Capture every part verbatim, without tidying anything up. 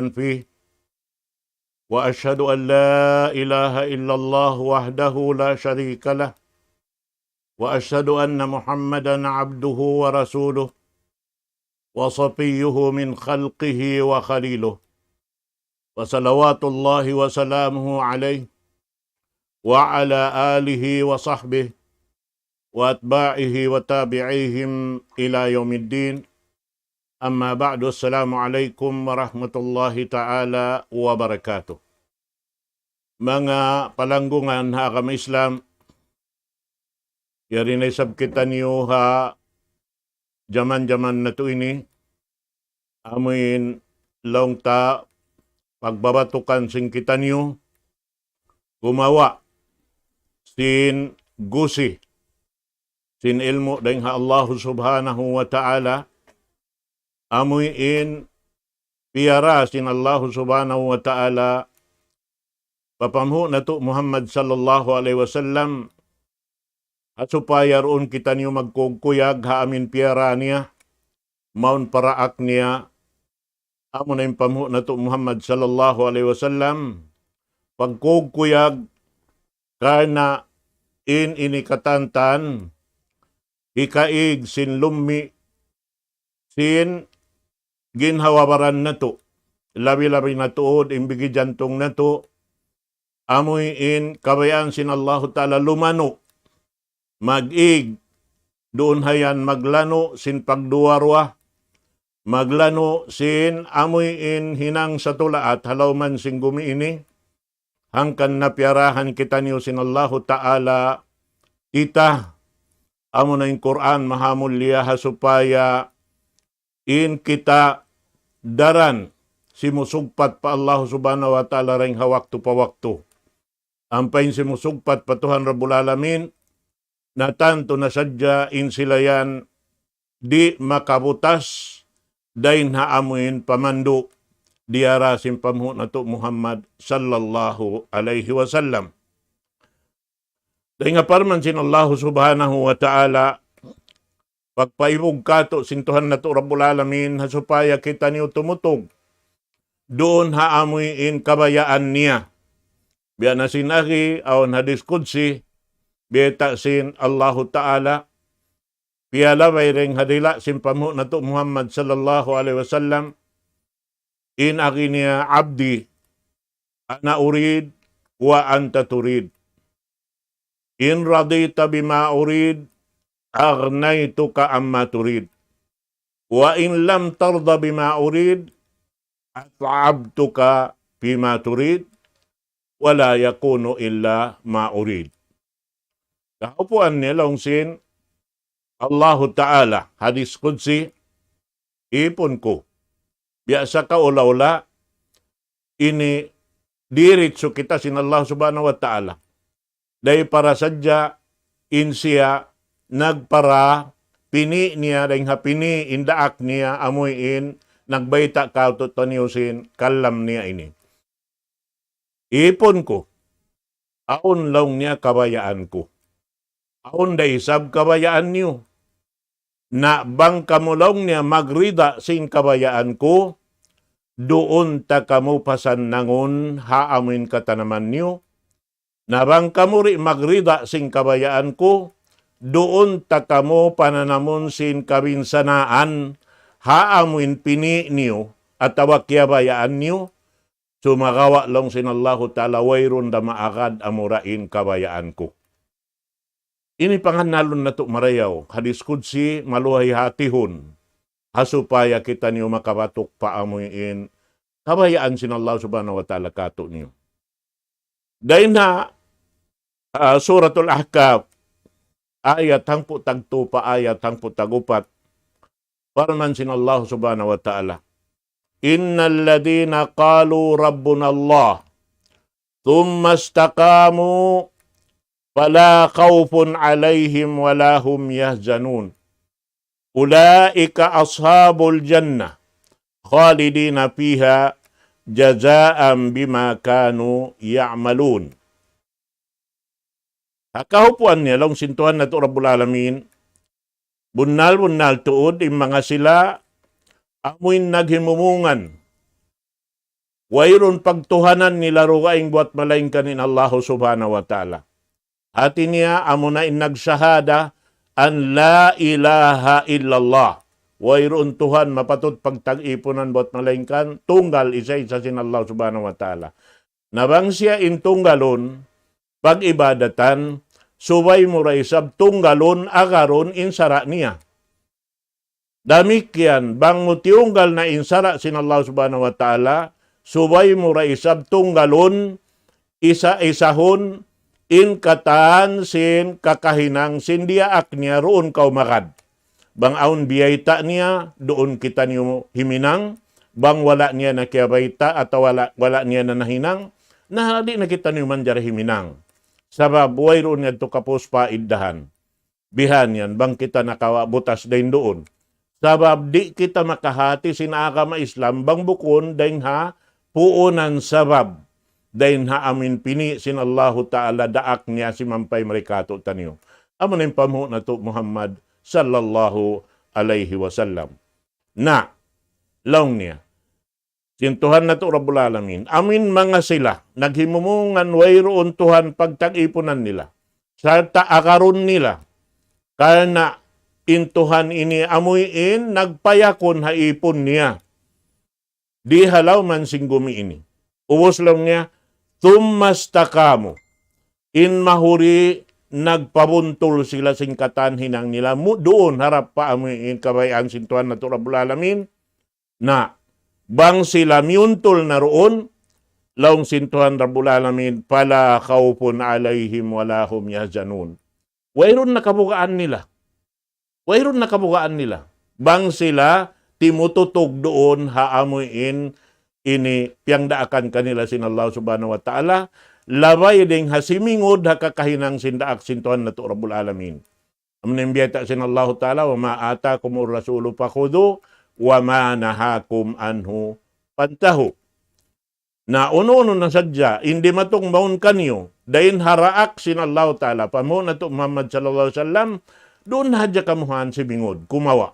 فيه، وأشهد أن لا إله إلا الله وحده لا شريك له، وأشهد أن محمدا عبده ورسوله، وصفيه من خلقه وخليله، وصلوات الله وسلامه عليه وعلى آله وصحبه وأتباعه وتابعيهم إلى يوم الدين. أما بعد، السلام عليكم ورحمة الله تعالى وبركاته. Manga palanggungan ha agama Islam, yari na isab kitaniyu ha jaman-jaman natu' ini, amuin laung ta pagbabatukan sin kitaniyu, gumawa sin gusi, sin ilmu' dayn ha Allahu Subhanahu wa Ta'ala, amuin piyara sin Allahu Subhanahu wa Ta'ala pa panghu' natu' Muhammad sallallahu alayhi wasallam, ha supaya duun kitaniyu magkuyag-kuyag ha amuin piyara niya, mawn paraak niya, amuna in panghu' natu' Muhammad sallallahu alayhi wasallam, pagkuyag-kuyag karna' in ini katantan, hikaig sin lummi' sin ginhawa-baran natu', labi-labi na tuud in bigi jantung natu', amuin kabayaan sin Allahu Ta'ala lumanu', mag-ig, duun hayan maglanu' sin pagduwa-ruwa, maglanu' sin amuin hinang satulaat ha lawm sin gumi ini, hangkan na piyarahan kitaniyu sin Allahu Ta'ala, kita, amuna in Qur'an mahamulliya, ha supaya in kita daran simusugpat pa Allahu Subhanahu wa Ta'ala dayn ha waktu pa waktu. Ampa in simusugpat pa Tuhan Rabbul Alamin, na tantu na sadja in sila yan di' makabutas dayn ha amuin pamandu' diyara sin panghu' natu' Muhammad sallallahu alayhi wasallam. Dayn ha parman sin Allahu Subhanahu wa Ta'ala, pagpaibug kātu' sin Tuhan natu' Rabbul Alamin, ha supaya kitaniyu tumutug duun ha amuin kabayaan niya. Biya' na sin agi, awn hadis qudsi, biyayta' sin Allahu Ta'ala, piyalabay dayn ha dila' sin panghu' natu' Muhammad sallallahu alayhi wasallam, in agi niya, عبدي أنا أريد وأنت تريد، إن رضيت بما أريد أغنيتك عما تريد، وإن لم ترض بما أريد أتعبتك فيما تريد، ولا يكون إلا ما أريد. Kahaupuan niya laung sin Allahu Ta'ala, hadis qudsi, ipun ku. Biya' sa kaula-ula, ini diritsu kita sin Allah Subhanahu wa Ta'ala. Dayn para sadja in siya nagpara pini' niya, dayn ha pini' in daak niya, amuin nagbayta' kātu'niyu sin kalam niya ini. Ipun ku, awn laung niya kabayaan ku. Awn da isab kabayaan niyu. Na bang kamu laung niya magrida sin kabayaan ku, duun ta kamu pasannangun ha amuin katanaman niyu. Na bang kamu di' magrida sin kabayaan ku, duun ta kamu pananamun sin kabinsanaan ha amuin pini' niyu atawa kiyabayaan niyu, sumagawa' laung sin Allahu Ta'ala wayruun da maagad amura in kabayaan ku. Ini pangannalun natu' marayaw, hadis qudsi, maluhay hatihun, ha supaya kitaniyu makabatuk pa amuin kabayaan sin Allah Subhanahu wa Ta'ala kātu'niyu. Dayn ha, ah, Suratul Ahqaf, ayat hangpu' tagtu pa ayat hangpu' tagupat, parman sin Allah Subhanahu wa Ta'ala, إن الذين قالوا ربنا الله ثم استقاموا فلا خوف عليهم ولا هم يحزنون أولئك أصحاب الجنة خالدين فيها جزاء بما كانوا يعملون. Ha kahupuan niya, laung sin Tuhan natu' Rabbul Alamin, bunnal-bunnal tuud in manga sila amuin naghimumungan Wayruun pagtuhanan nila dugaing buwat malaingkan in Allahu Subhanahu wa Ta'ala. Hati niya, amuna in nagsahada, an la ilaha illallah. Wayruun Tuhan mapatut pagtag-ipunan buwat malaingkan, tunggal isa-isa sin Allah Subhanahu wa Ta'ala. Na bang siya in tunggalun, pag-ibadatan, subay mu da isab tunggalun, agarun in sara' niya. Damikkiyan, bang mu tiyunggal na in sara' sin Allah Subhanahu wa Ta'ala, subay mu da isab tunggalun, isa-isahun, in katan sin kakahinang sin diyaak niya duun kaw magad. Bang awn biyayta' niya, duun kitaniyu himinang, bang wala' niya na kiyabayta' atawa wala', wala' niya na nahinang, na di' na kitaniyu manjari himinang. Sabab wayruun yadtu kapus paiddahan. Bihan yan, bang kita nakawa' butas dayn duun. Sabab di' kita makahati sin agama Islam, bang bukun dayn ha puunan sabab, dayn ha amin pini' sin Allahu Ta'ala daak niya simampay mari kātu'niyu. Amu na in panghu' natu' Muhammad sallallahu alayhi wasallam. Na, laung niya, sin Tuhan natu' Rabbul Alamin, amin manga sila, naghimumungan wayruun Tuhan pagtag-ipunan nila, sarta' agarun nila, karna' in Tuhan ini amuin nagpayakun ha ipun niya. Di' ha lawm sin gumi ini. Ubus laung niya, ثم استقاموا. In mahuli nagpabuntul sila sin katan hinang nila, mu-, duun harap pa amuin kabayaan sin Tuhan natu' Rabbul Alamin. Na, bang sila miyuntul na duun, laung sin Tuhan Rabbul Alamin, فلا خوف عليهم ولا هم يحزنون. Wayruun na kabugaan nila. Wayruun na kabugaan nila. Bang sila timututug duun ha amuin ini piyangdaakan kanila sin Allah Subhanahu wa Ta'ala, labay dayn ha simingud ha kakahinang sin daak sin Tuhan natu' Rabbul Alamin. Amu in biyayta' sin Allahu Ta'ala, وما آتاكم الرسول فخذوه وما نهاكم عنه فانتهوا. Na unu-unu na sadja in dimatung mawn kaniyu, dayn ha daak sin Allahu Ta'ala, pa Muhammad sallallahu alayhi wasallam, duun na hadja kamu han simingud, kumawa'.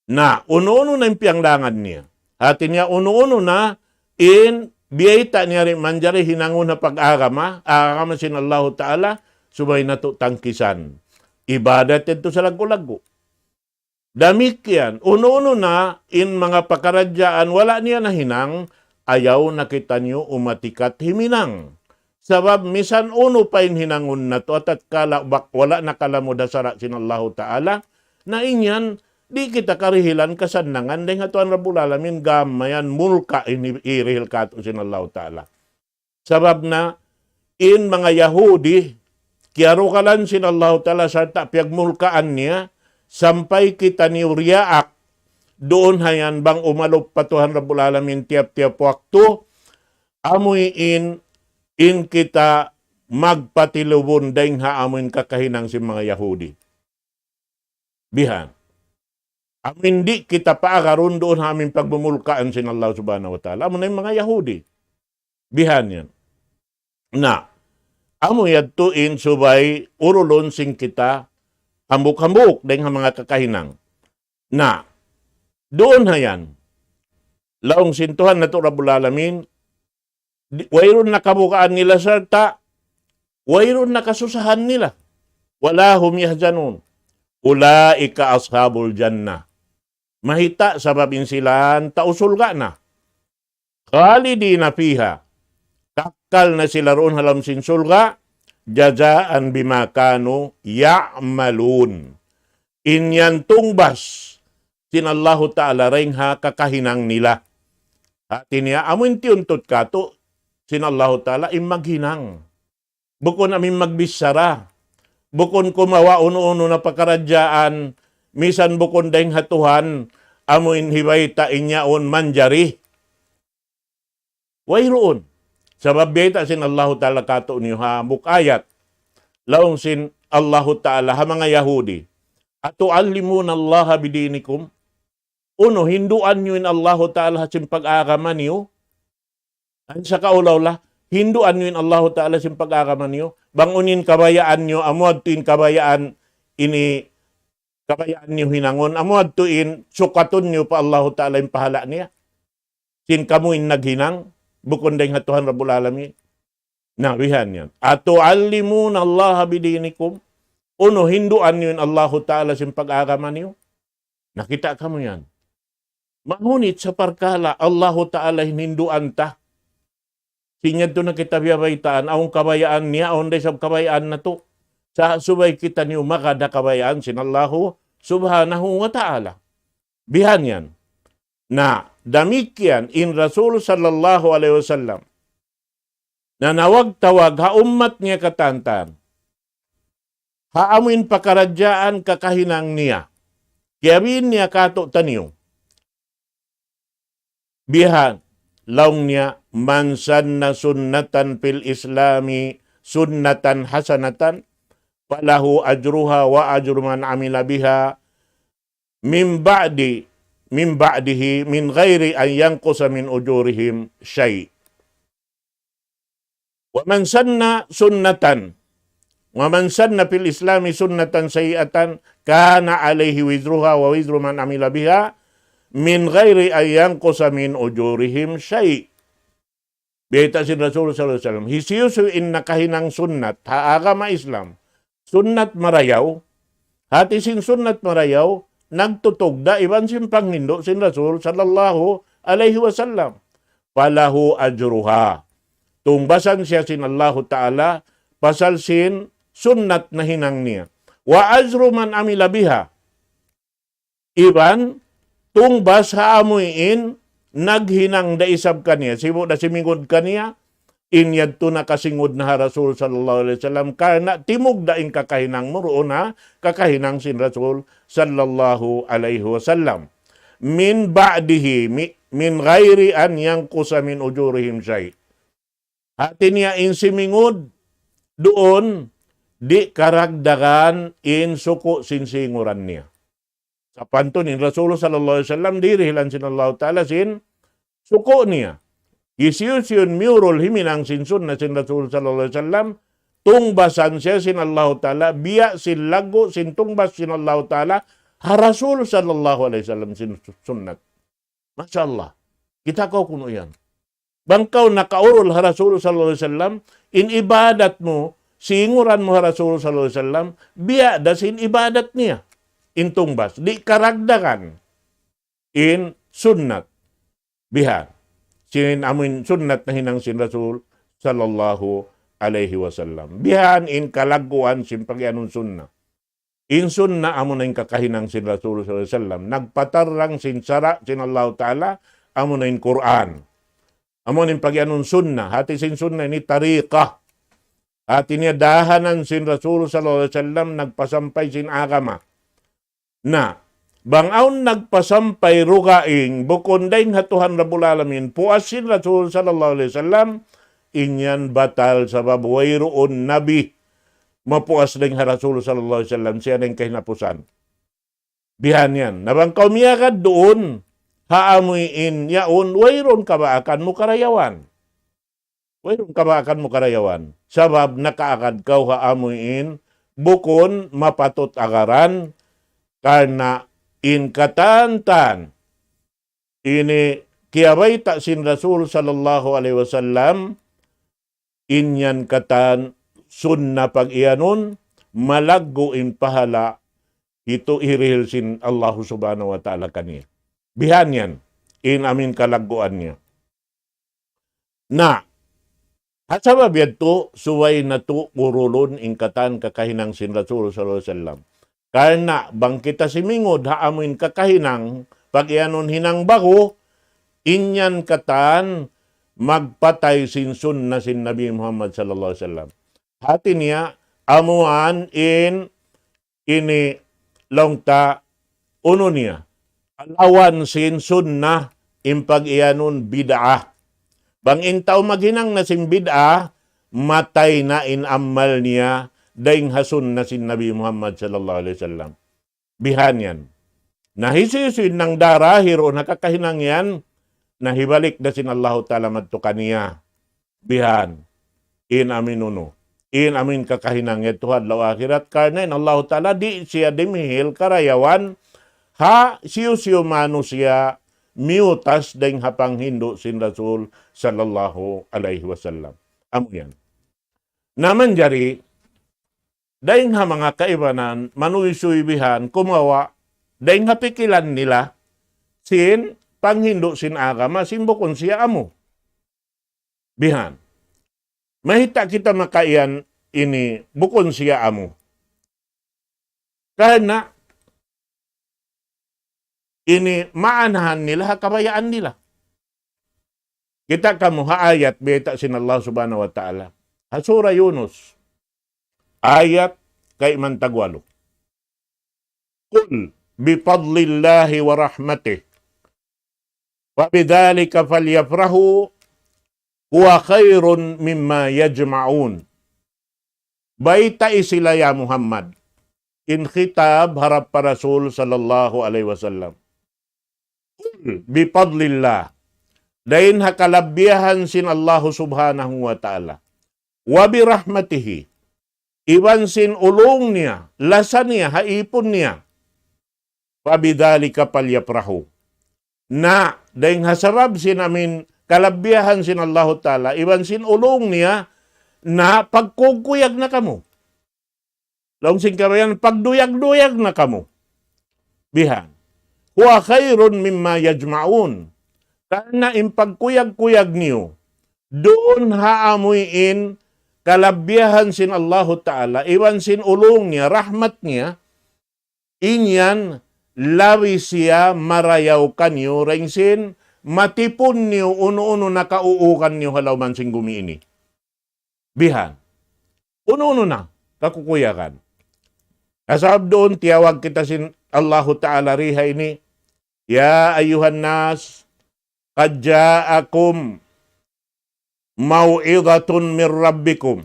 Na unu-unu na in piyanglangan niya. Hati niya unu-unu na in biyayta' niya di' manjari hinangun ha pag-agama, agama sin Allahu Ta'ala, subay natu' tangkisan. Ibadat yadtu salaggu'-laggu'. Damikkiyan, unu-unu na in manga pakaradjaan wala' niya nahinang, ayaw na kitaniyu umatikat himinang. Sabab misan unu pa in hinangun natu', tatkala bak-, wala' nakalamud ha sara' sin Allahu Ta'ala, na in yan, di' kita karihilan kasannangan dayn ha Tuhan Rabbul Alamin, gam mayan mulka in hirihil kātu' sin Allahu Ta'ala. Sabab na in manga Yahudi, kiyarukalan sin Allahu Ta'ala sarta' piyagmulkaan niya, sampay kitaniyu diyaak, duun ha yan bang umalup pa Tuhan Rabbul Alamin tiyap-tiyap waktu, amuin in kita magpatilubun dayn ha amuin kakahinang sin manga Yahudi. Bihan. Amuin di' kita paagarun duun ha amuin pagmumulkaan sin Allah Subhanahu wa Ta'ala. Amu na in manga Yahudi. Bihan yan. Na, amu yadtu in subay urulun sin kita hambuuk-hambuuk dayn ha manga kakahinang. Na, duun ha yan. Laung sin Tuhan natu' Rabbul Alamin, di-, wayruun na kabugaan nila sarta' wayruun na kasusahan nila. ولا هم يحزنون. أولئك أصحاب الجنة. Mayta'? Sabab in sila yan tau surga' na. خالدين فيها. Kakkal na sila duun ha lawm sin surga'. جزاء بما كانوا يعملون. In yan tungbas sin Allahu Ta'ala dayn ha kakahinang nila. Hati niya, amu in tiyuntut kātu' sin Allahu Ta'ala in maghinang. Bukun amuin magbichara. Bukun kumawa' unu-unu na pakaradjaan, misan bukun dayn ha Tuhan, amuin hibayta' in yaun manjari. Wayruun. Sabab biyayta' sin Allahu Ta'ala kātu'niyu ha hambuuk ayat. Laung sin Allahu Ta'ala ha manga Yahudi, أتعلمون الله بدينكم؟ Unu, hinduan niyu in Allahu Ta'ala ha sin pag-agama niyu? Awn sakaula-ula, hinduan niyu in Allahu Ta'ala sin pag-agama niyu? Bang unu in kabayaan niyu, amu yadtu in kabayaan ini, kabayaan niyu hinangun, amu yadtu in sukatun niyu pa Allahu Ta'ala in pahala' niya. sin kamu in naghinang, bukun dayn ha Tuhan Rabbul Alamin. Na, bihan yan. أتعلمون الله بدينكم. Unu, hinduan niyu in Allahu Ta'ala sin pag-agama niyu. Nakita' kamu yan. Mahunit sa parkala' Allahu Ta'ala in hinduan ta. Sin yadtu na kita biyabaytaan, awn kabayaan niya, awn da isab kabayaan natu'. Sa' subay kitaniyu magad ha kabayaan sin Allahu Subhanahu wa Ta'ala. Bihan yan. Na, damikkiyan in Rasul sallallahu alayhi wasallam. Na, nawag-tawag ha ummat niya katantan. Ha amuin pakaradjaan kakahinang niya. Kiyabiin niya katu'taniyu. Bihan, laung niya, من سن سنة في الإسلام سنة حسنة فله أجرها وأجر من عمل بها من بعد، من بعده من غير أن ينقص من أجورهم شيء. ومن سن سنة، ومن سن في الإسلام سنة سيئة كان عليه وزرها ووزر من عمل بها من غير أن ينقص من أجورهم شيء. Bayta' sin Rasul sallallahu alayhi wasallam, hisiyu-siyu in nakahinang sunnat ha agama Islam, sunnat marayaw, hati sin sunnat marayaw, nagtutugda' iban sin panghindu' sin Rasul sallallahu alayhi wasallam. فله أجرها. Tungbasan siya sin Allahu Ta'ala, pasal sin sunnat nahinang niya. وأجر من عمل بها. Iban, tungbas ha amuin naghinang da isab kaniya, sibu' da simingud kaniya, in yadtu nakasingud na ha Rasul sallallahu alayhi wasallam, karna' timugda' in kakahinang mu duun ha kakahinang sin Rasul sallallahu alayhi wasallam. من بعده، mi-, من غير أن ينقص من أجورهم شيء. Hati niya in simingud duun, di' karagdagan in suku' sin singuran niya. Sapantun in Rasul sallallahu alayhi wasallam dirihilan sin Allahu Ta'ala sin suku' niya. Hisiyu-siyu in miyurul himinang sin sunnat sin Rasul sallallahu alayhi wasallam, tungbasan siya sin Allahu Ta'ala, biya' sin laggu' sin tungbas sin Allahu Ta'ala ha Rasul sallallahu alayhi wasallam sin su-, sunnat. Masha Allah. Kita' kaw kunu' yan. Bang kaw nakaurul ha Rasul sallallahu alayhi wasallam, in ibadat mu, singuran mu ha Rasul sallallahu alayhi wasallam, biya' da sin ibadat niya. In tungbas, di' karagdagan in sunnat. Bihan. Sin amuin sunnat nahinang sin Rasul sallallahu alayhi wasallam. Bihan in kalagguan sin pagiyanun sunnat. In sunnat amuna in kakahinang sin Rasul sallallahu alayhi wasallam. Nagpatarrang sin sara' sin Allahu Ta'ala, amuna in Qur'an. Amuna in pagiyanun sunnat. Hati sin sunnat ini tariqah. Hati niya dahanan sin Rasul sallallahu alayhi wasallam nagpasampay sin agama. Na, bang awn nagpasampay dugaing bukun dayn ha Tuhan Rabbul Alamin, puas sin Rasul sallallahu alayhi wasallam, in yan batal sabab wayruun nabi mapuas dayn ha Rasul sallallahu alayhi wasallam, siya na in kahinapusan. Bihan yan. Na bang kaw miyagad duun, ha amuin yaun, wayruun kabaakan mu karayawan. Wayruun kabaakan mu karayawan. Sabab nakaagad kaw ha amuin bukun mapatut agaran, karna' in katantan ini kiyabayta' sin Rasul sallallahu alayhi wasallam, in yan katan sunnat pagiyanun, malaggu' in pahala' itu hirihil sin Allahu Subhanahu wa Ta'ala kaniya. Bihan yan, in amuin kalagguan niya. Na, ha sabab yadtu, subay natu' urulun in katan kakahinang sin Rasul sallallahu alayhi wasallam. Karna' bang kita simingud ha amuin kakahinang, pagiyanun hinang ba'gu, in yan katan magpatay sin sunnat sin Nabi Muhammad sallallahu alayhi wasallam. Hati niya, amuan in ini laung ta unu niya. Lawan sin sunnat in pagiyanun bid'ah. Bang in tau maghinang na sin bid'ah, matay na in amal niya dayn ha sunnat sin Nabi Muhammad sallallahu alayhi wasallam. Bihan yan. Na hisiyu-siyu in nagdara hiru na kakahinang yan, na hibalik da sin Allahu Ta'ala madtu kaniya. Bihan. In amuin unu. In amuin kakahinang yadtu ha adlaw akhirat. Karna' in Allahu Ta'ala di' siya dimihil karayawan ha hisiyu-siyu manusiya' miyutas dayn ha panghindu' sin Rasul sallallahu alayhi wasallam. Amu yan. Na manjari, dayn ha manga kaibanan, manuysuy bihan, kumawa', dayn ha pikilan nila, sin panghindu' sin agama, sin bukun siya amu. Bihan. Mayta' kita makaiyan ini bukun siya amu. Karna' ini maanahan nila ha kabayaan nila. Kita' kamu ha ayat bayta' sin Allah Subhanahu wa Ta'ala. Ha Surah Yunus. Ayat kaiman tagwalu. قل بفضل الله ورحمته فبذلك فليفرحوا هو خير مما يجمعون. Baytai sila ya Muhammad. In khitab harap pa Rasul sallallahu alayhi wasallam. قل بفضل الله. Dayn ha kalabbiyahan sin Allahu Subhanahu wa Ta'ala. وبرحمته. Iban sin ulung niya, lasa niya, ha ipun niya. فبذلك فليفرحوا. Na, dayn ha sabab sin amin kalabbiyahan sin Allahu Ta'ala, iban sin ulung niya, na pagkugkuyag na kamu. Laung sin kabayaan, pagduyag-duyag na kamu. Bihan. هو خير مما يجمعون. Karna' in pagkuyag-kuyag niyu, duun ha amuin kalabbiyahan sin Allahu Ta'ala, iban sin ulung niya, rahmat niya, in yan labi siya marayaw kaniyu dayn sin matipun niyu unu-unu nakauugan niyu ha lawm sin gumi ini. Bihan. Unu-unu na kakukuyagan. Na sabab duun tiyawag kita sin Allahu Ta'ala di ha ini, يا أيها الناس قد جاءكم موعظة من ربكم.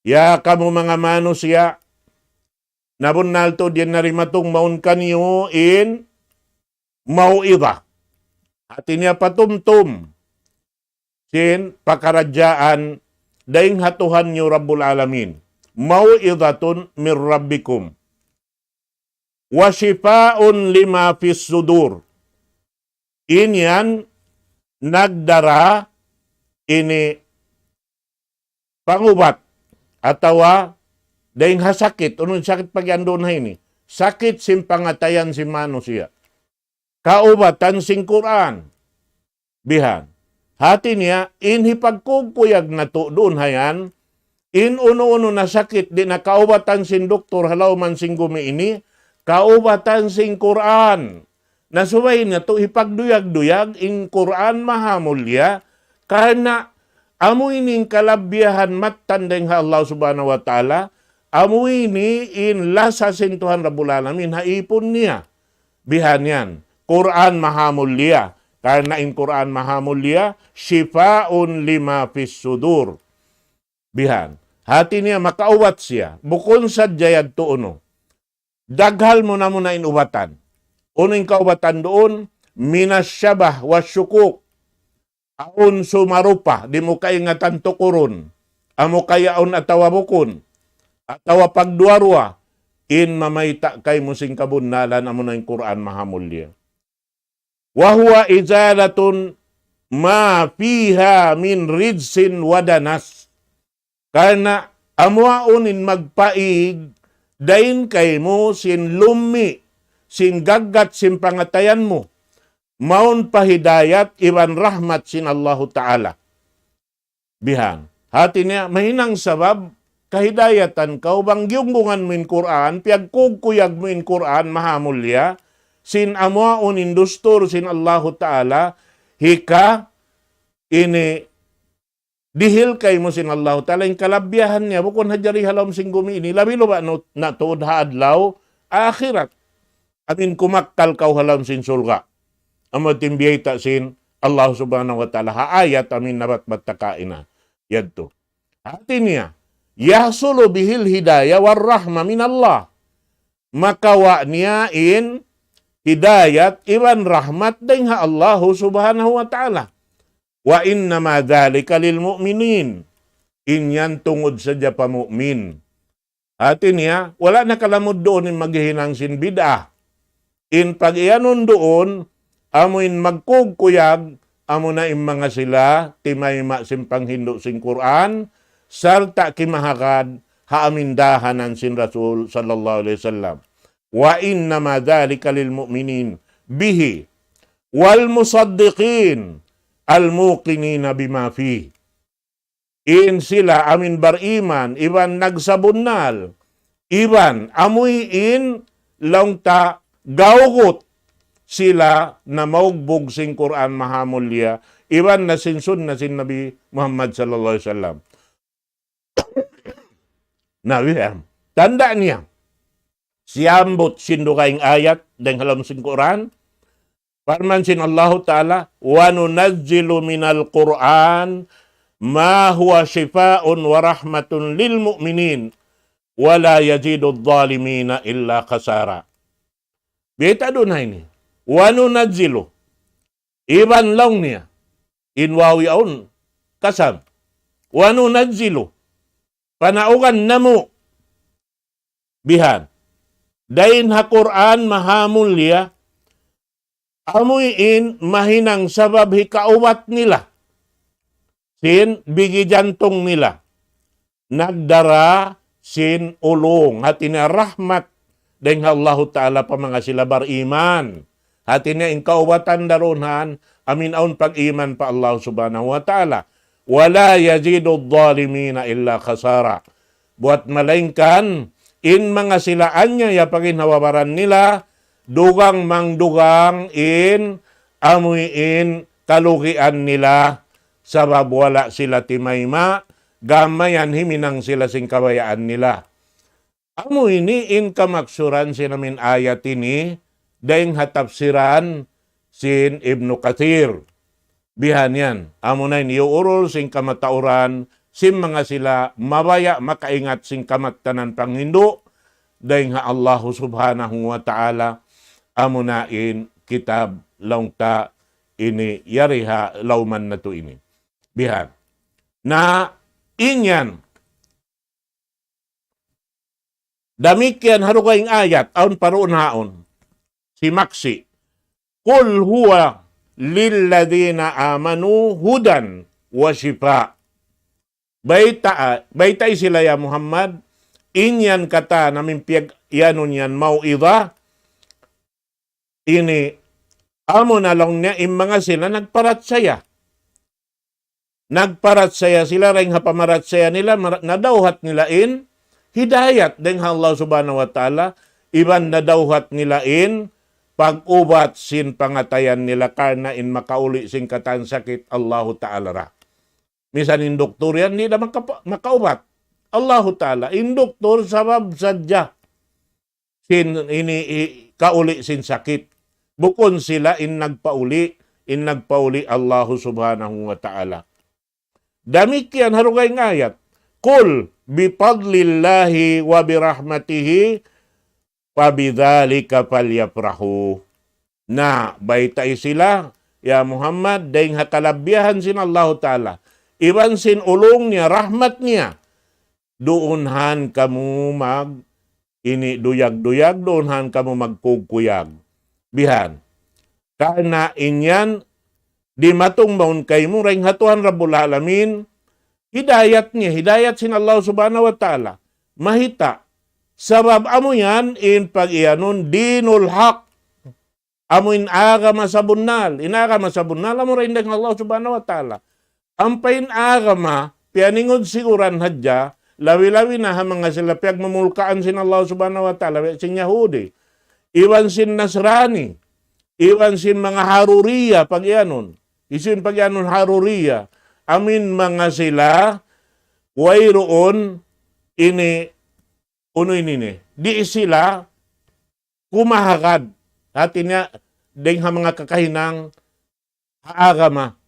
Ya kamu manga manusiya', nabunnal tuud yan narimatung mawn kaniyu in mau'idha. Hati niya patumtum sin pakaradjaan dayn ha Tuhan niyu Rabbul Alamin. موعظة من ربكم وشفاء لما في الصدور. In yan nagdara ini pangubat atawa dayn ha sakit. Unu in sakit pag'iyanun ha ini? Sakit sin pangatayan sin manusiya'. Kaubatan sin Qur'an. Bihan. Hati niya, in hipagkugkuyag natu' duun ha yan, in unu-unu na sakit di' na kaubatan sin doktor ha lawm sin gumi ini, kaubatan sin Qur'an. Na subay natu' hipagduyag-duyag in Qur'an maha mulia, karna' amu ini in kalabbiyahan mattan dayn ha Allah Subhanahu wa Ta'ala, amu ini in lasa sin Tuhan Rabbul Alamin ha ipun niya. Bihan yan. Qur'an maha mulia. Karna' in Qur'an maha mulia, شفاء لما في الصدور. Bihan. Hati niya makaubat siya. Bukun sadja yadtu unu. Daghal muna-muna in ubatan. Unu in kaubatan duun, من الشبه والشكوك. Awn sumarupa, di' mu kaingatan tukurun. Amu kayaun atawa bukun. Atawa pagduwa-ruwa. In mamayta' kaymu sin kabunnalan amuna in Qur'an maha mulia. وهو إزالة ما فيها من رجس ودنس. Karna' amu yaun in magpaig dayn kaymu sin lummi', sin gaggat sin pangatayan mu. Mawn pa hidayat iban rahmat sin Allahu Ta'ala. Bihan. Hati niya, mahinang sabab kahidayatan kaw bang giyunggungan mu in Qur'an, piyagkugkuyag mu in Qur'an, maha mulia, sin amu yaun in dustur sin Allahu Ta'ala, hika ini dihil kaymu sin Allahu Ta'ala, in kalabbiyahan niya, bukun hadja di ha lawm sin gumi ini, labi-labi na, na tuud ha adlaw akhirat. Amin kumakkal kaw ha lawm sin surga'. Amu in biyayta' sin Allah Subhanahu wa Ta'ala ha ayat amin nabatbat ta kaina. Yadtu. Hati niya, يحصل به الهداية والرحمة من الله. Makawa' niya in hidayat iban rahmat dayn ha Allah Subhanahu wa Ta'ala. وإنما ذلك للمؤمنين. In yan tungud sadja pa mu'min. Hati niya, wala' na kalamud duun in maghihinang sin bid'ah. In pag-iyanun duun, amu in magkugkuyag, amu na in manga sila, timayma' sin panghindu' sin Qur'an, sarta' kimahagad, ha amin dahanan sin Rasul sallallahu alayhi wasallam. وإنما ذلك للمؤمنين به والمصدقين الموقنين بما فيه. In sila amin bariman, iban nagsabunnal, iban amuin laung ta gawgut sila na maugbug sin Qur'an mahamulya, iban na sin sunna sin Nabi Muhammad sallallahu alayhi wasallam. Na, bihan. Tanda' niya. Siyambut sin dugaing ayat, dayn ha lawm sin Qur'an, parman sin Allahu Ta'ala, وَنُنَزِّلُ مِنَ الْقُرْآنِ مَا هُوَ شِفَاءٌ وَرَحْمَةٌ لِلْمُؤْمِنِينَ وَلَا يَزِيدُ الظَّالِمِينَ إِلَّا خَسَارًا. Biyayta' duun ha ini. وَنُنَزِّلُ. Iban laung niya. In waw yaun. Qasam. وَنُنَزِّلُ. Panaugan namu'. Bihan. Dayn ha Qur'an mahamulya, amuin mahinang sabab hikaubat nila sin bigi jantung nila. Nagdara sin ulung, hati niya rahmat dayn ha Allahu Ta'ala pa manga sila bariman. Hati niya in kaubatan da duun han, amin awn pag-iman pa Allah Subhanahu wa Ta'ala. وَلَا يَزِيدُ الظَّالِمِينَ إِلَّا خَسَارًا. Buwat malaingkan, in manga sila anya ya paginhawa-baran nila, dugang mangdugang in amuin kalugian nila, sabab wala' sila timayma', gam mayan himinang sila sin kabayaan nila. Amu ini in kamaksuran sin amin ayat ini, dayn ha tafsiran sin Ibnu Kathir. Bihan yan, amu na in iyuurul sin kamatauran, sin manga sila mabaya' makaingat sin kamattanan panghindu', dayn ha Allahu Subhanahu wa Ta'ala, amu na in kitab laung ta ini yari ha lawman natu' ini. Bihan. Na in yan, damikkiyan ha dugaing ayat, awn pa duun haun. Simaksi'. قُلْ هُوَ لِلَّذِينَ آمَنُوا هُدًى وَشِفَاءٌ. Bayta', baytai sila ya Muhammad, in yan katan amin piyag-, iyanun yan mau'iza, ini, amu na laung niya in manga sila nagparachaya. Nagparachaya sila, dayn ha pamarachaya nila, mar-, nadawhat nila in hidayat dayn ha Allah Subhanahu wa Ta'ala, iban nadawhat nila in pag-ubat sin pangatayan nila karna' in makauli' sin katan sakit Allahu Ta'ala ra. Misan in doktor yan, di' da makapa-, makaubat. Allahu Ta'ala, in doktor sabab sadja sin ini i-, kauli' sin sakit. Bukun sila in nagpauli', in nagpauli' Allahu Subhanahu wa Ta'ala. Damikkiyan ha dugaing ayat. قُلْ بِفَضْلِ اللَّهِ وَبِرَحْمَتِهِ فَبِذَلِكَ فَلْيَفْرَحُوا. Na, baytai sila, ya Muhammad, dayn ha kalabbihan sin Allahu Ta'ala. Iban sin ulung niya, rahmat niya. Duun han kamu mag-, ini duyag-duyag, duun han kamu magkugkuyag. Bihan. Karna' in yan, dimatung mawn kaymu dayn ha Tuhan Rabbul Alamin, hidayat niya, hidayat sin Allah Subhanahu wa Ta'ala. Mahita'. Sabab amu yan in pag-iyanun dinul haq. Amu in agama sabunnal. In agama sabunnal, amu ra in dayn ha Allah Subhanahu wa Ta'ala. Ampa in agama, piyaningud siguran hadja, labi-labi na ha manga sila piyagmamulkaan sin Allah Subhanahu wa Ta'ala, biya' sin Yahudi, iban sin Nasrani, iban sin manga Haruriya, pag-iyanun. Hisiyu in pag-iyanun Haruriya, amu in manga sila, wayruun ini, unu ini ni, di' sila kumahagad. Hati niya, dayn ha manga kakahinang ha agama.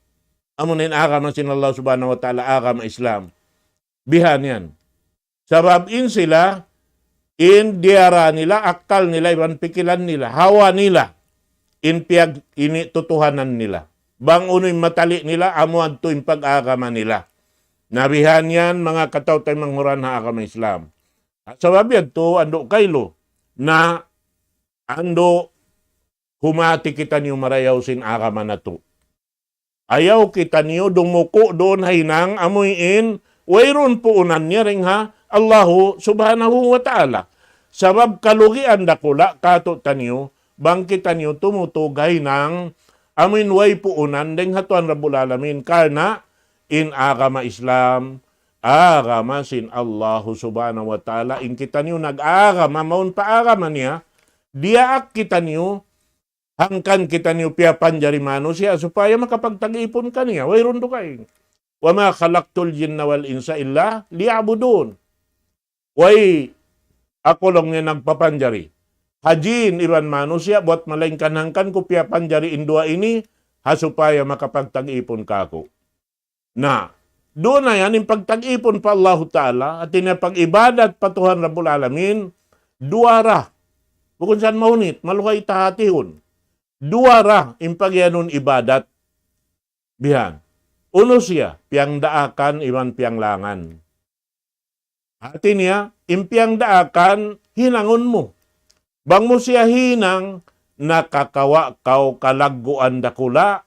Amu na in agama sin Allah Subhanahu wa Ta'ala, agama Islam. Bihan yan. Sabab in sila, in diyara nila, akkal nila, iban pikilan nila, hawa nila, in piyag-, ini tutuhanan nila. Bang unu in matali nila, amu adtu in pag-agama nila. Na bihan yan, manga kataw-taymanghuran ha agama Islam. Sabab yadtu, andu' kailu, na andu' humati kitaniyu marayaw sin agama natu'. Ayaw kitaniyu dumuku' duun ha hinang amuin wayruun puunan niya dayn ha Allahu Subhanahu wa Ta'ala. Sabab kalugian dakula' katu'taniyu, bang kitaniyu tumutug ha hinang amuin way puunan dayn ha Tuhan Rabbul Alamin. Karna' in agama Islam, agama sin Allahu Subhanahu wa Ta'ala, in kitaniyu nag-agama, mawn pa agama niya, diyaak kitaniyu, hangkan kitaniyu piyapanjari manusiya' supaya makapagtag-ipun kaniya. Wayruun dugaing. وما خلقت الجن والإنس إلا ليعبدون. Way aku laung niya nagpapanjari ha jin iban manusiya' buwat malaingkan hangkan ku piyapanjari in duwa ini, ha supaya makapagtag-ipun kāku'. Na, duun na yan in pagtag-ipun pa Allahu Ta'ala, hāti niya pag-ibadat pa Tuhan Rabbul Alamin, duwa ra. Bukun sa yan mahunit, maluhay ta hātihun. Duwa ra in pagiyanun ibadat. Bihan. Unu siya, piyangdaakan iban piyanglangan. Hāti niya, in piyangdaakan, hinangun mu. Bang mu siya hinang, nakakawa' kaw kalagguan dakula',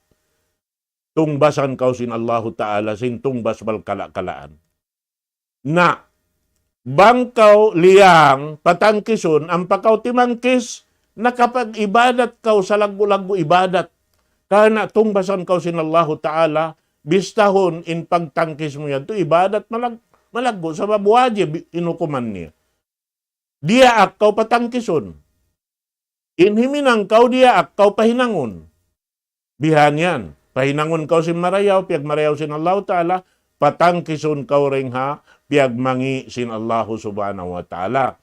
tungbasan kaw sin Allahu Ta'ala, sin tungbas balkala'-kalaan. Na, bang kaw liyang patangkisun, ampa kaw timangkis, nakapag-ibadat kaw salaggu'-laggu' ibadat. Karna' tungbasan kaw sin Allahu Ta'ala, bistahun in pagtangkis mu yadtu ibadat malag-, malaggu', sabab wajib in hukuman niya. Diyaak kaw patangkisun. In himinang kaw diyaak kaw pahinangun. Bihan yan. Pahinangun kaw sin marayaw, piyagmarayaw sin Allahu Ta'ala, patangkisun kaw dayn ha piyagmangi' sin Allahu Subhanahu wa Ta'ala.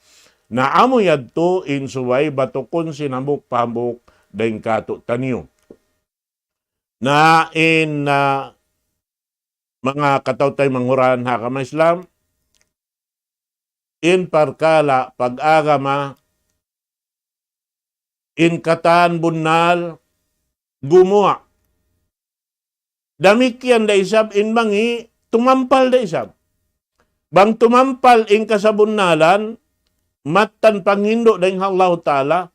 Na amu yadtu in subay batukun sin hambuuk pa hambuuk dayn katu'taniyu. Na in, ah, manga kataw-taymanghuran ha agama Islam, in parkala' pag-agama, in katan bunnal gumuwa'. Damikkiyan da isab in mangi' tumampal da isab. Bang tumampal in kasabunnalan, mattan panghindu' dayn ha Allahu Ta'ala,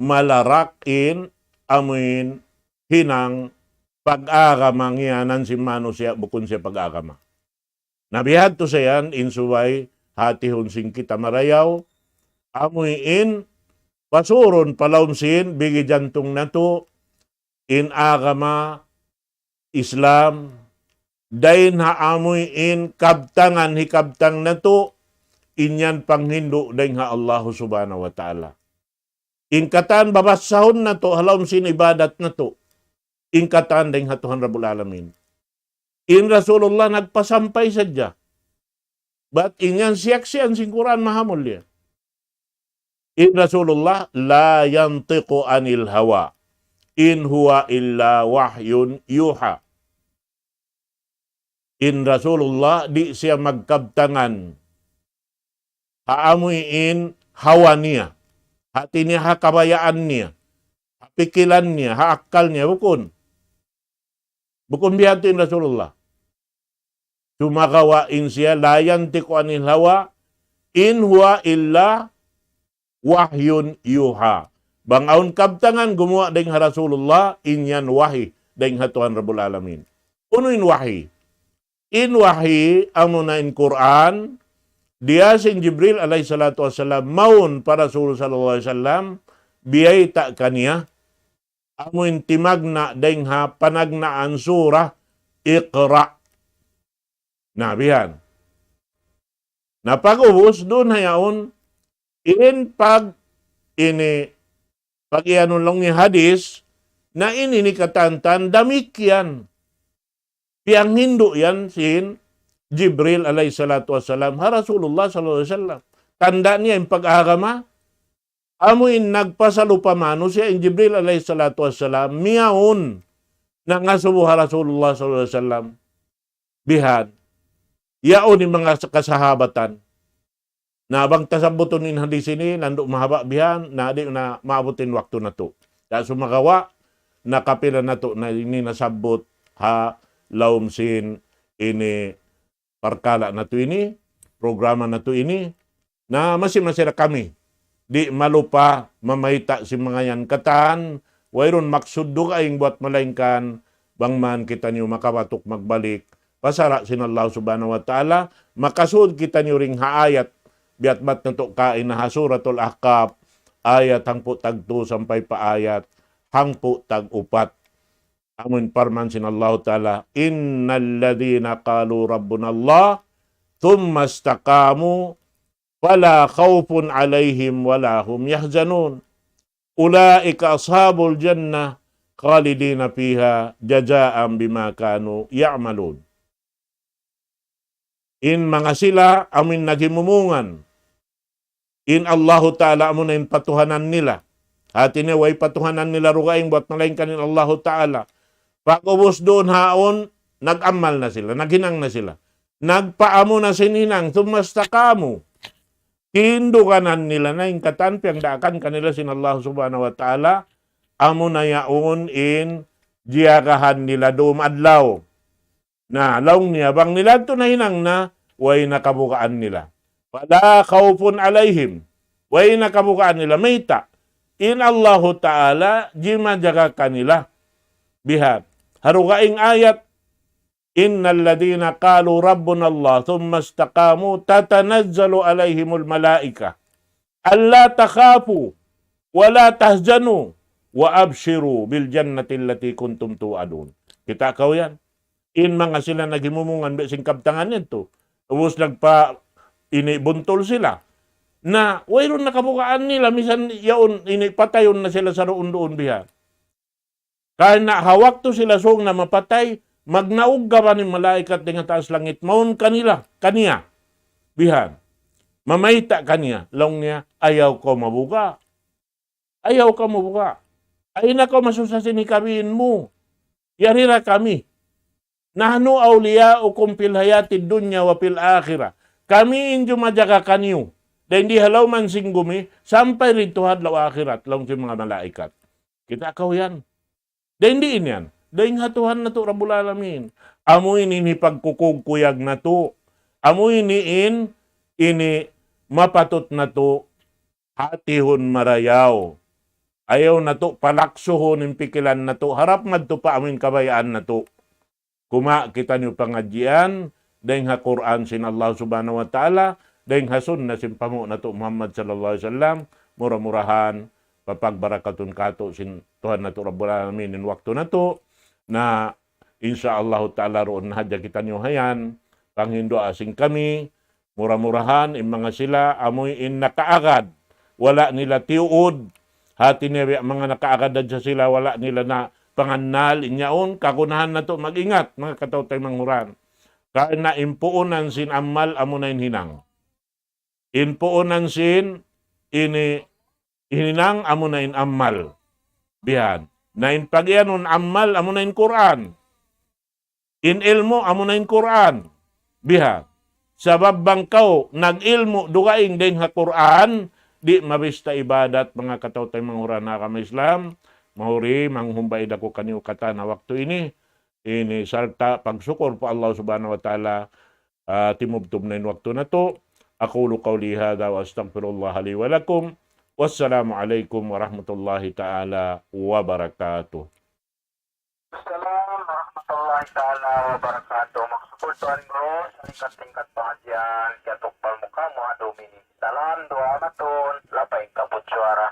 malarak in amuin hinang pag-agama ngiyanan sin manusiya' bukun siya pag-agama. Na bihadtu sa yan, in subay hātihun sin kita marayaw, amuin pasurun pa lawm sin bigi jantung natu', in agama Islam, dayn ha amuin kabtangan hikabtang natu', in yan panghindu' dayn ha Allahu Subhanahu wa Ta'ala. In katan babassahun natu', ha lawm sin ibadat natu', in katan dayn ha Tuhan Rabbul Alamin. In Rasulullah nagpasampay sadja. Bat in yan siyaksian sin Qur'an mahamulliya. In Rasulullah لا ينطق عن الهوى إن هو إلا وحي يوحى. In Rasulullah di' siya magkabtangan ha amuin hawa niya, hāti niya ha kabayaan niya, ha pikilan niya, ha akkal niya, bukun. Bukun bihadtu in Rasulullah. Sumagawa' in siya, لا ينطق عن الهوى إن هو إلا وحي يوحى. Bang awn kabtangan gumuwa' dayn ha Rasulullah, in yan wahi dayn ha Tuhan Rabbul Alamin. Unu in wahi? In wahi, amuna in Qur'an, diya sin Jibril alayhi salatu wassalam, mawn pa Rasul sallallahu alayhi wasallam, biyayta' kaniya, amuin timagna' dayn ha panagnaan surah Iqra. Na, bihan. Na pag-ubus duun ha yaun, in pag ini, pag-iyanun laung niya hadis, na ini ini katantan damikkiyan. Piyanghindu' yan sin Jibril alayhi salatu wassalam ha Rasulullah sallallahu alayhi wasallam. Tanda' niya in pag-agama, amuin nagpasalupa manusiya' in Jibril alayhi salatu wassalam, miyawn nangasubu ha Rasulullah sallallahu alayhi wasallam. Bihan. Yaun in manga kasahabatan. Na bang tasabbutun in hadis ini, landu' mahaba' bihan, na di' na maabut in waktu natu'. Sa' sumagawa', nakapila natu' na ini nasabbut ha lawm sin ini parkala' natu' ini, programa natu' ini, na masi-masi da kami. Di' malupa mamayta' sin manga yan katan, Wayruun maksud dugaing buat malaingkan bang man kitaniyu makabatuk magbalik pa sara' sin Allah Subhanahu wa Ta'ala, makasud kitaniyu dayn ha ayat biya' bat natu' kaina ha Suratul Ahqaf, ayat hangpu' tagtu sampay pa ayat hangpu' tag-upat. Amun parman sin Allah Ta'ala, إن الذين قالوا ربنا الله ثم استقاموا فلا خوف عليهم ولا هم يحزنون. أولئك أصحاب الجنة خالدين فيها جزاء بما كانوا يعملون. In manga sila amun naghimumungan in Allahu Ta'ala amuna in patuhanan nila. Hati niya way patuhanan nila dugaing buat malaingkan in Allahu Ta'ala. Pag'ubus duun haun, nag-amal na sila, naghinang na sila. Nagpaamu na sin hinang, ثم استقاموا. Tinduganan nila na in katan piyagdaakan kanila sin Allah Subhanahu wa Ta'ala, amuna yaun in jiyagahan nila dum adlaw. Na, laung niya, bang nila yadtu nahinang na, way na kabugaan nila. فلا خوف عليهم. Way na kabugaan nila. Mayta'? In Allahu Ta'ala, jimajaga kanila. Bihan. Ha dugaing ayat, إن الذين قالوا ربنا الله ثم استقاموا تتنزل عليهم الملائكة ألا تخافوا ولا تحزنوا وأبشروا بالجنة التي كنتم توعدون. Kita' kaw yan. In manga sila naghimumungan biya' sin kabtangan yadtu. Ubus nagpa ini buntul sila. Na, wayruun na kabugaan nila, misan yaun ini patayun na sila saruun-duun bihan. Karna' ha waktu sila sūng na mapatay, magnaug kaban in malaikat dayn ha taas langit, mawn kanila, kaniya. Bihan. Mamayta' kaniya, laung niya, ayaw kaw mabuga'. Ayaw kaw mabuga'. Ayaw na kaw masusa sin hikabiin mu. Yari da kami. نحن أولياؤكم في الحياة الدنيا وفي الآخرة. Kami in jumajaga kaniyu. Dayn di ha lawm sin gumi, sampay didtu ha adlaw akhirat, laung sin manga malaikat. Kita' kaw yan. Dayn diin yan? Dayn ha Tuhan natu' Rabbul Alamin. Amu ini in hipagkukuyag natu'. Amu ini in, ini mapatut natu' hatihun marayaw. Ayaw natu' palaksuhun in pikilan natu', harap madtu pa amu in kabayaan natu'. Kuma' kitaniyu pangadjian, dayn ha Qur'an sin Allah Subhanahu wa Ta'ala, dayn ha sunna sin panghu' natu' Muhammad sallallahu alayhi wasallam, mura-murahan, papagbarakatun katu' sin Tuhan natu' Rabbul Alamin in waktu natu', na insya Allahu Ta'ala duun na hadja kitaniyu hayan, panghinduwaa sin kami, mura-murahan, in manga sila, amuin nakaagad, wala' nila tiyuud, hati niya biya' manga nakaagad hadja sila, wala' nila na pangannal, in yaun, kagunahan natu' mag-ingat, manga kataw-taymanghuran. Karna' in puunan sin amal, amuna in hinang. In puunan sin ini hinang, amuna in amal. Bihan. Na in pagiyanun amal, amuna in Qur'an. In ilmu', amuna in Qur'an. Bihan. Sabab bang kaw nag-ilmu' dugaing dayn ha Qur'an, di' mabista ibadat, manga kataw-taymanghuran ha agama Islam, mahuli, manghumbay da ku kaniyu katan ha waktu ini, ini sarta' pagsukur pa Allah Subhanahu wa Ta'ala, ah, timubtub na in waktu natu'. أقول قولي هذا وأستغفر الله لي ولكم. والسلام عليكم ورحمة الله تعالى وبركاته. Assalam warahmatullahi taala wabarakatuh. Magsukul tuan guru, salingkat-lingkat pangadjian, kiyatukbal mu kamu ha dum ini. Salam duwaa matun, lapay kabut suwara.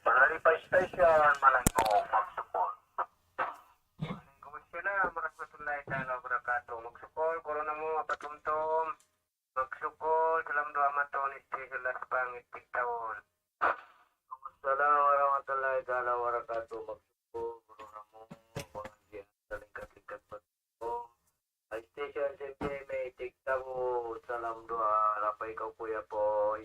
Manari pa station, Mananggong, magsukul. Waalaikumsalam warahmatullahi taala wabarakatuh. Magsukul, guru namu', apa tumtum? Magsukul, salam duwaa matun, station Las Pangit, Tigtaun. Waalaikumsalam warahmatullahi taala wabarakatuh. Magsukul, guru namu', pangadjian, salingkat-lingkat pa tumtum. Station S M P M A, Tigtaun, salam duwaa, lapay kaw Kuya Poy.